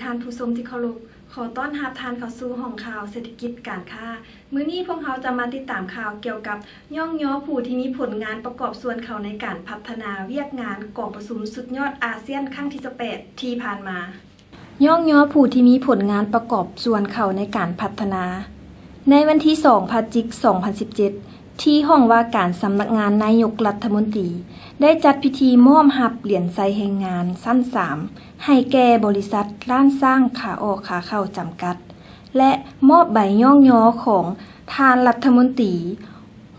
ທ່ານຜູ້ຊົມທີ່ເຄົາລົບ, ຂໍຕ້ອນຮັບທ່ານເຂົ້າສູ່ຫ້ອງຂ່າວເສດຖະກິດການຄ້າ. ມື້ນີ້ພວກເຮົາຈະມາຕິດຕາມຂ່າວກ່ຽວກັບຍ້ອງຍໍຜູ້ທີ່ມີຜົນງານປະກອບສ່ວນເຂົ້າໃນການພັດທະນາວຽກງານກອງປະຊຸມສຸດຍອດອາຊຽນຄັ້ງທີສິບແປດທີ່ຜ່ານມາ. ຍ້ອງຍໍຜູ້ທີ່ມີຜົນງານປະກອບສ່ວນເຂົ້າໃນການພັດທະນາ. ໃນວັນທີສອງ ພະຈິກ ສອງພັນສິບເຈັດ ທີ່ຫ້ອງວ່າການສຳນັກງານນາຍົກລັດຖະມົນຕີ ໄດ້ຈັດພິທີມອບຮັບຫຼຽນໄຊແຮງງານຊັ້ນສາມ ໃຫ້ແກ່ບໍລິສັດລ້ານຊ້າງຂາອອກຂາເຂົ້າຈຳກັດ ແລະ ມອບໃບຍ້ອງຍໍຂອງທ່ານລັດຖະມົນຕີ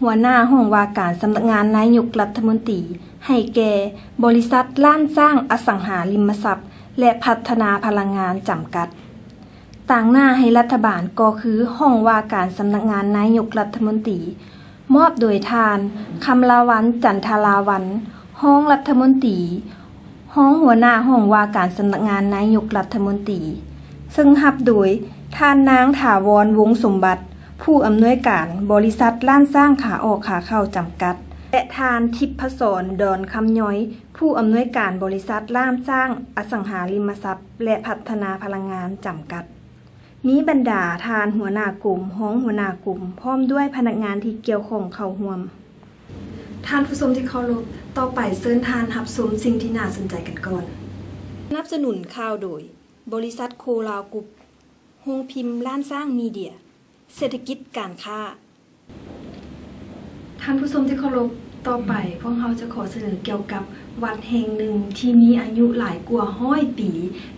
ຫົວໜ້າຫ້ອງວ່າການສຳນັກງານນາຍົກລັດຖະມົນຕີ ໃຫ້ແກ່ບໍລິສັດລ້ານຊ້າງອະສັງຫາລິມະຊັບ ແລະ ພັດທະນາພະລັງງານຈຳກັດ. ຕາງໜ້າໃຫ້ລັດຖະບານກໍຄືຫ້ອງວ່າການສຳນັກງານນາຍົກລັດຖະມົນຕີ ມອບໂດຍທ່ານ ຄຳລາວັນ ຈັນທະລາວັນ ຮອງລັດຖະມົນຕີ ຮອງຫົວໜ້າຫ້ອງວ່າການສຳນັກງານນາຍົກລັດຖະມົນຕີ ເຊິ່ງຮັບໂດຍທ່ານນາງ ຖາວອນ ວົງສົມບັດ ຜູ້ອຳນວຍການບໍລິສັດລ້ານຊ້າງຂາອອກຂາເຂົ້າຈຳກັດ ແລະ ທ່ານ ທິບພະສອນ ດອນຄຳຍ້ອຍ ຜູ້ອຳນວຍການບໍລິສັດລ້ານຊ້າງອະສັງຫາລິມະຊັບ ແລະ ພັດທະນາພະລັງງານຈຳກັດ. ມີບັນດາທ່ານຫົວໜ້າກົມ, ຮອງຫົວໜ້າກົມ ພ້ອມດ້ວຍພະນັກງານທີ່ກ່ຽວຂ້ອງເຂົ້າຮ່ວມ. ທ່ານຜູ້ຊົມທີ່ເຄົາລົບ, ຕໍ່ໄປເຊີນທ່ານຮັບຊົມສິ່ງທີ່ໜ້າສົນໃຈກັນກ່ອນ. ສະໜັບສະໜູນຂ່າວໂດຍ ບໍລິສັດໂຄລາວກຸບ, ໂຮງພິມລ້ານຊ້າງມີເດຍ, ເສດຖະກິດການຄ້າ. ທ່ານຜູ້ຊົມທີ່ເຄົາລົບ, ຕໍ່ໄປພວກເຮົາຈະຂໍສະເໜີກ່ຽວກັບວັດແຫ່ງໜຶ່ງທີ່ມີອາຍຸຫຼາຍກວ່າຮ້ອຍປີ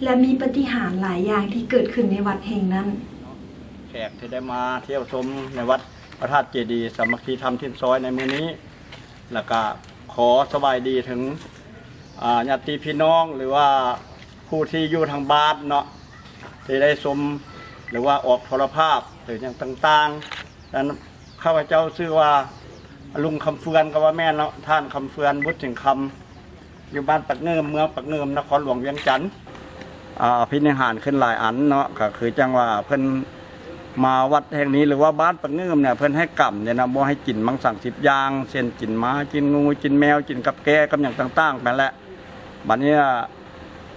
ແລະ ມີປາຕິຫານຫຼາຍຢ່າງທີ່ເກີດຂຶ້ນໃນວັດແຫ່ງນັ້ນ. ແຂກທີ່ໄດ້ມາທ່ຽວຊົມໃນວັດພະທາດເຈດີສາມັກຄີທຳທິນຊອຍໃນມື້ນີ້ ແລ້ວກະຂໍສະບາຍດີເຖິງ ອາ ຍາດຕິພີ່ນ້ອງ ຫຼືວ່າຜູ້ທີ່ຢູ່ທາງບ້ານເນາະ ທີ່ໄດ້ຊົມ ຫຼືວ່າອອກໂທລະພາບ ຫຼືຫຍັງຕ່າງໆ. ອັນ ຂ້າພະເຈົ້າຊື່ວ່າລຸງຄຳເຟືອນ ກໍວ່າແມ່ນເນາະ, ທ່ານຄຳເຟືອນ ບຸດສິງຄຳ ຢູ່ບ້ານປາກງື່ມ ເມືອງປາກງື່ມ ນະຄອນຫຼວງວຽງຈັນ. ອາ ອະພິນິຫານຂຶ້ນຫຼາຍອັນເນາະ, ກໍຄືຈັ່ງວ່າເພິ່ນມາວັດແຫ່ງນີ້ ຫຼືວ່າບ້ານປາກງື່ມເນຍ ເພິ່ນໃຫ້ກຳເດເນາະ, ບໍ່ໃຫ້ກິນມັງສັງສິບຢ່າງ ເຊັ່ນ ກິນໝາ ກິນງູ ກິນແມວ ກິນກັບແກ້ ກັບຫຍັງຕ່າງໆ ໄປແຫຼະ. ບັດນີ້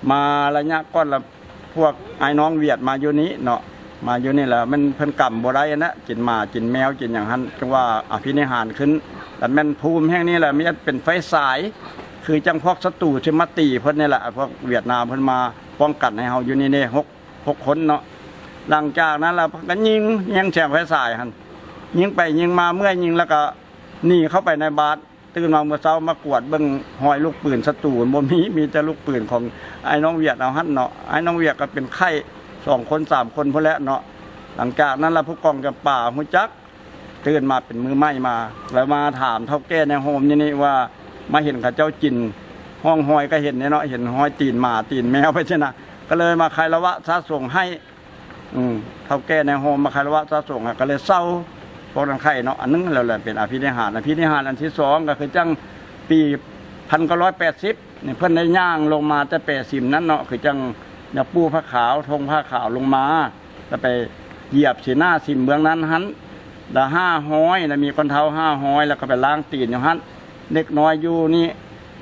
ມາໄລຍະກ່ອນລະ ພວກອ້າຍນ້ອງຫວຽດມາຢູ່ນີ້ເນາະ, ມາຢູ່ນີ້ແລ້ວແມ່ນເພິ່ນກຳບໍ່ໄດ້ນະ, ກິນໝາ ກິນແມວ ກິນຫຍັງຫັ້ນ, ຈັ່ງວ່າອະພິນິຫານຂຶ້ນ. ແລ້ວແມ່ນພູມແຫ່ງນີ້ແຫຼະ ມັນຈະເປັນໄຟສາຍ ຄືຈັ່ງພວກສັດຕູທີ່ມາຕີເພິ່ນນີ້ແຫຼະ, ພວກຫວຽດນາມເພິ່ນມາປ້ອງກັນໃຫ້ເຮົາຢູ່ນີ້ເດ້ ຫົກ ຫົກຄົນເນາະ. ຫຼັງຈາກນັ້ນແລ້ວເພິ່ນກໍຍິງ ຍິງແສງໄຟສາຍຫັ້ນ, ຍິງໄປຍິງມາ ເມື່ອຍິງແລ້ວກໍໜີເຂົ້າໄປໃນບ້ານ. ຕື່ນມາມື້ເຊົ້າມາກວດເບິ່ງຮອຍລູກປືນສັດຕູມັນບໍ່ມີ, ມີແຕ່ລູກປືນຂອງອ້າຍນ້ອງຫວຽດເຮົາຫັ້ນເນາະ. ອ້າຍນ້ອງຫວຽດກໍເປັນໄຂ້ສອງຄົນສາມຄົນພຸ້ນແຫຼະເນາະ. ຫຼັງຈາກນັ້ນລະຜູ້ກອງຈຳປາຮູ້ຈັກ, ຕື່ນມາເປັນມື້ໃໝ່ມາ ແລ້ວມາຖາມເຖົ້າແກ່ໃນໂຮມຢູ່ນີ້ວ່າ ມາເຫັນເຂົາເຈົ້າກິນ ຮ່ອງຮອຍກໍເຫັນເນາະ, ເຫັນຮອຍຕີນໝາຕີນແມວໄປຊີ້ນະ, ກໍເລີຍມາຄາຍລະວະຊະສົງໃຫ້. ອືມ ເຖົ້າແກ່ໃນໂຮມມາຄາຍລະວະຊະສົງ ກໍເລີຍເຊົາ. ພວກນັ້ນໄຂ້ເນາະ ອັນໜຶ່ງແລ້ວແຫຼະ ເປັນອະພິນິຫານ. ອະພິນິຫານອັນທີສອງ ກໍຄືຈັ່ງປີພັນເກົ້າຮ້ອຍແປດສິບນີ້ ເພິ່ນໄດ້ຍ່າງລົງມາແຕ່ແປຊິມນັ້ນເນາະ, ຄືຈັ່ງຍາປູ່ຜ້າຂາວ ທົ່ງຜ້າຂາວລົງມາ ແລ້ວໄປຢຽບສີໜ້າຊິມເບື້ອງນັ້ນຫັ້ນ ລະຫ້າຮ້ອຍ ລະມີຄົນເຖົ້າຫ້າຮ້ອຍ ແລ້ວກໍໄປລ້າງຕີນຢູ່ຫັ້ນ. ເດັກນ້ອຍຢູ່ນີ້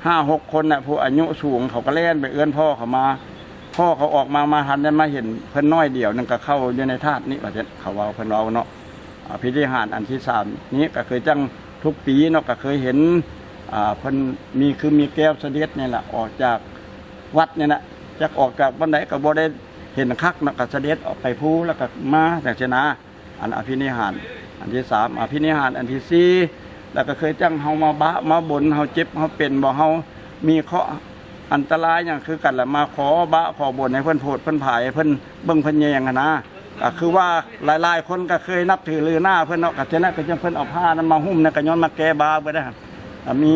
ຫ້າຫົກຄົນນະ ຜູ້ອາຍຸສູງ ເຂົາກໍແລ່ນໄປເອີ້ນພໍ່ເຂົາມາ. ພໍ່ເຂົາອອກມາ ມາທັນໄດ້ມາເຫັນເພິ່ນໜ້ອຍດຽວໜຶ່ງ ກໍເຂົ້າຢູ່ໃນທາດນີ້ ວ່າຊັ້ນ ເຂົາເວົ້າ ເພິ່ນເວົ້າເນາະ. ອາ ພິນິຫານອັນທີສາມນີ້ ກໍຄືຈັ່ງທຸກປີເນາະ ກໍເຄີຍເຫັນ ອາ ເພິ່ນມີຄືມີແກ້ວສະເດັດນີ້ລະ ອອກຈາກວັດນີ້ນະ, ຈັກອອກຈາກບ່ອນໃດກໍບໍ່ໄດ້ເຫັນຄັກເນາະ, ກໍສະເດັດອອກໄປພູ ແລ້ວກໍມາ ຈັ່ງຊີ້ນະ. ອັນອະພິນິຫານອັນທີສາມ. ອະພິນິຫານອັນທີສີ່ ແລ້ວກໍຄືຈັ່ງເຮົາມາບະມາບົນ ເຮົາເຈັບເຮົາເປັນບໍ່ ເຮົາມີເຄາະອັນຕະລາຍຫຍັງຄືກັນ ແລ້ວມາຂໍບະຂໍບົນໃຫ້ເພິ່ນໂຜດເພິ່ນຜາຍ ໃຫ້ເພິ່ນເບິ່ງເພິ່ນແຍງຫັ້ນນະ. ກໍຄືວ່າຫຼາຍໆຄົນກໍເຄີຍນັບຖືລືໜ້າເພິ່ນເນາະ, ກໍເທື່ອນັ້ນກໍຈັ່ງເພິ່ນເອົາຜ້ານັ້ນມາຫຸ້ມນະ, ກໍຍ້ອນມາແກ້ບາເບິດນະ. ກໍມີ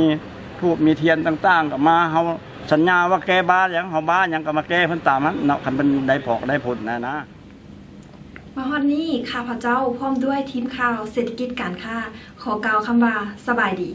ທູບມີທຽນຕ່າງໆກໍມາ, ເຮົາສັນຍາວ່າແກ້ບາຫຍັງ ເຮົາບາຫຍັງກໍມາແກ້ເພິ່ນຕາມນັ້ນເນາະ, ຄັນເພິ່ນໄດ້ຜອກໄດ້ຜົນນະນະ. ມາຮອດນີ້ ຂ້າພະເຈົ້າພ້ອມດ້ວຍທີມຂ່າວເສດຖະກິດການຄ້າ ຂໍກ່າວຄຳວ່າ ສະບາຍດີ.